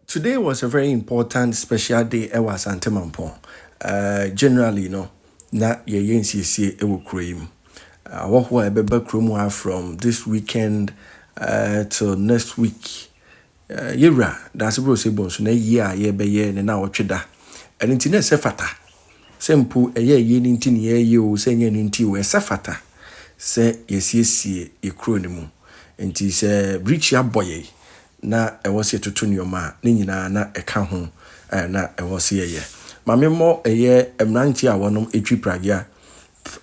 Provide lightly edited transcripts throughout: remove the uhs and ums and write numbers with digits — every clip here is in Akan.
Today was a very important special day ɛwɔ Asante Mampɔn. Generally no, na yɛyɛ nsiesie ɛwɔ kuro yi mu. Ahɔhoɔ a ɛbɛba kurom ha from this weekend till next week. Yɛwura Daasebere Osei nso na yie a yɛbɛyɛ ne na ɔtwe da. Ɛno nti na ɛsɛ fata sɛ mpo ɛyɛ yie no nti ne yɛyɛ o, sɛ ɛnyɛ no nti o, ɛsɛ fata sɛ yɛsiesie yɛ kuro no mu. Nti sɛ birikyi abɔ yɛ na ɛwɔ sɛ yɛtoto nneɛma a, ne nyinaa na ɛka ho na ɛwɔ sɛ yɛyɛ. Maame mmɔ ɛyɛ mmeranteɛ a wɔnom ɛtwi pragea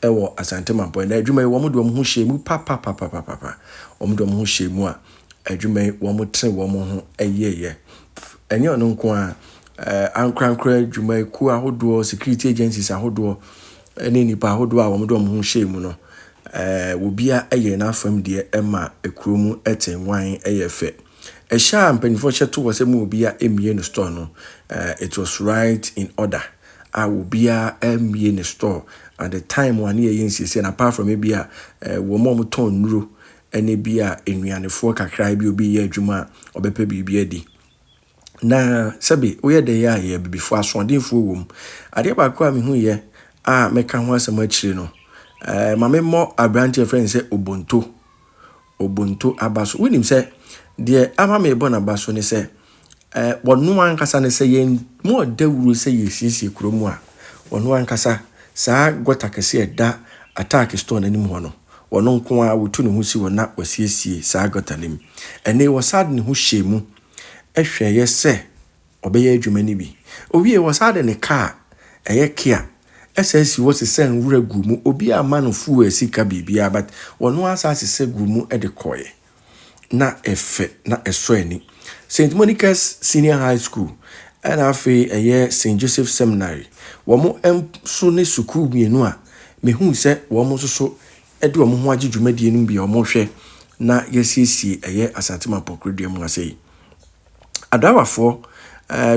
ɛwɔ Asante Mampɔn na adwuma yi, wɔn de wɔn ho hyɛ mu papapapapapa. Wɔn de wɔn ho hyɛ mu a, adwuma yi wɔn tene wɔn ho ɛyɛyɛ. Ɛnyɛ ɔno nko a, ankorankora adwumayɛkuo ahodoɔ, security agencies ahodoɔ ɛne nnipa ahodoɔ a wɔn de wɔn ho hyɛ mu no, obiara ɛyɛ n'afam deɛ ɛma ekuro mu ɛte nwan, ɛyɛ fɛ. Ɛhyɛ a mpanyinfoɔ hyɛ to hɔ sɛ mu obiara mmie ne store no, it was right in order a obiara mmie ne store at the time a ne yɛyɛ nsiesie no, apart from ebi a wɔn a wɔtɔn nnuro ɛne bi a nnuanefoɔ kakra bi, obi yɛ adwuma a ɔbɛpɛ biribi adi. Na sɛbi woyɛ dɛ yɛ a, yɛ abibifoɔ asoɔdenfoɔ wɔ mu. Adeɛ baako a mehu yɛ a mɛka ho asɛm akyire no, maame mmɔ aberanteɛ frɛ no sɛ Obonto. Obonto aba so. Wonim sɛ deɛ ama mebɔ n'aba so ne sɛ wɔno ankasa ne sɛ yɛn mu ɔdawuro sɛ yɛsiesie kurom a, wɔno ankasa saa gutter kɛseɛ ɛda Attack store n'anim hɔ no, wɔno nko a wɔtu ne ho si hɔ na wɔasiesie saa gutter no mu. Ɛnɛ wɔsa de ne ho hyɛ mu ɛhwɛeɛ sɛ ɔbɛyɛ adwuma no bi. Owie, wɔsa de ne kaa ɛyɛ Kia ɛsɛ si hɔ sesɛ nwura gu mu. Obi ama no fuel sika biribiara, but wɔno asa asesɛ gu mu de kɔɛ na ɛfɛ na ɛsɔ ani. St Monica's Senior High School ɛna afei ɛyɛ St Joseph Seminary, wɔn nso ne sukuu mmienu a mehu sɛ wɔn nso so de wɔn ho agye dwumadie no bi a wɔrehwɛ na yɛasiesie ɛyɛ Asante Mampɔn kurodua mu ase yi. Adrawafoɔ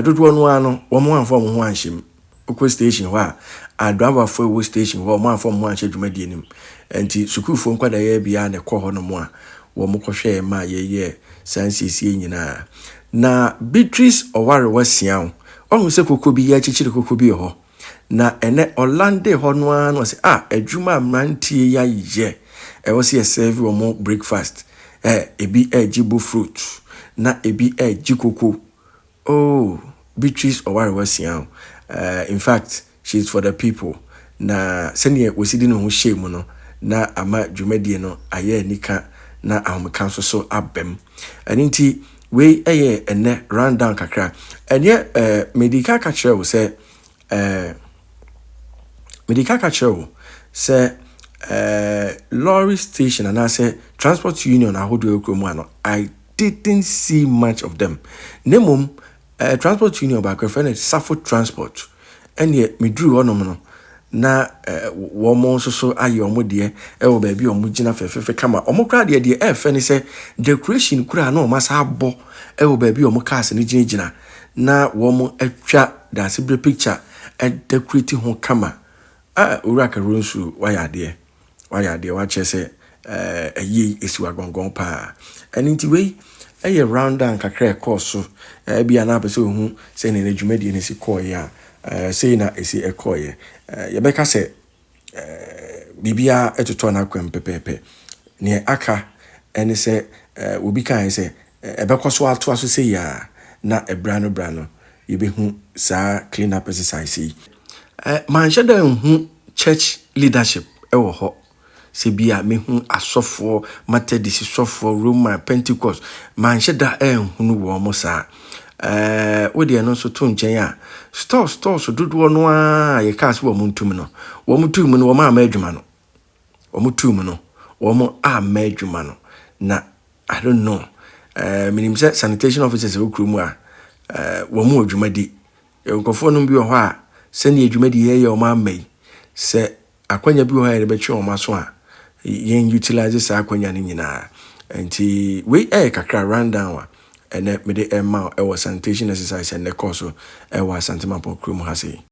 dodoɔ no ara no, wɔn amfa wɔn ho anhyɛ mu. Wokɔ station hɔ a, adrawafoɔ a ɛwɔ station hɔ, wɔn amfa wɔn ho anhyɛ dwumadie no mu. Nti sukuufoɔ nkwadaa yɛ biara na ɛkɔ hɔnom a wɔn kɔhwɛɛ ma yɛyɛ saa nsiesie nyinaa. Na Beatrice Ɔwarewa Siaw, ɔhu sɛ koko bi yɛakyekyere koko bi wɔ hɔ. Na ɛnɛ ɔlande hɔ no ara na ɔsɛ a adwuma a mmeranteɛ yi ayɛ, ɛwɔ sɛ yɛserve wɔn breakfast. Ebi ɛregye bofrot na ebi ɛregye koko. Oh, Beatrice Ɔwarewa Siaw. In fact, she is for the people. Na sɛnea wɔsi de ne ho hyɛ mu no, na ama dwumadie no ayɛ anika na ahomeka nso so aba mu. Ɛno nti, wei yɛ ɛnɛ rundown kakra. Ɛnyɛ medi ka ka kyerɛ wo sɛ medi ka ka kyerɛ wo sɛ lorry station anaasɛ transport union ahodoɔ ɛwɔ kurom ha no, I didn't see much of them. Na mmom transport union baako yɛfrɛ no Safo Transport, ɛneɛ meduru hɔnom no na wɔn nso so ayɛ wɔn deɛ ɛwɔ baabi a wɔn gyina fɛfɛɛfɛ kama. Wɔn koraa deɛ ɛɛfɛ ne sɛ decoration koraa na wɔn asa abɔ ɛwɔ baabi a wɔn cars no gyinagyina na wɔn atwa Daasebere picture ɛdecorate ho kama. A Owura Karo nso wayɛ adeɛ, wayɛ adeɛ, wakyerɛ sɛ ɛyie esi wɔ agɔngɔn paa. Ɛno nti wei ɛyɛ round down kakra ɛkɔɔ so. Bi a na apɛ sɛ ohu sɛnea ne dwumadie no si kɔɔeɛ a, sei na esi ɛkɔɔeɛ. Yɛbɛka sɛ biribiara ɛtotɔ n'akwan pɛpɛɛpɛ. Nea aka ɛne sɛ obi kae sɛ ɛbɛkɔ so atoa so sei a, na ɛbra no bra no yɛbɛhu saa clean up exercise yi. Manhyɛ da nhu church leadership ɛwɔ hɔ sɛ bi a mehu asɔfoɔ, Methodist sɔfoɔ, Roman, Pentecost, manhyɛ da ɛnhunu wɔn mo saa. Wodeɛ no nso to nkyɛn a, stores dodoɔ no ara a yɛkaa sɛ wɔn ntum no, wɔn tum no, wɔn ama adwuma no, wɔn tum no, wɔn ama adwuma no. Na I don't know, menim sɛ sanitation officers ɛwɔ kurom a, wɔn wɔ dwumadi. Nkurɔfoɔ no bi wɔ hɔ a, sɛnea dwumadi yɛyɛ wɔn ama yi, sɛ akwanya bi wɔ hɔ a yɛde bɛtwe wɔn aso a, yɛn utilize saa akwanya no nyinaa. Nti wei ɛyɛ kakra rundown a ɛnɛ mede ɛma wo ɛwɔ sanitation exercise ɛnɛ kɔɔ so ɛwɔ Asante Mampɔn kurom ha sei.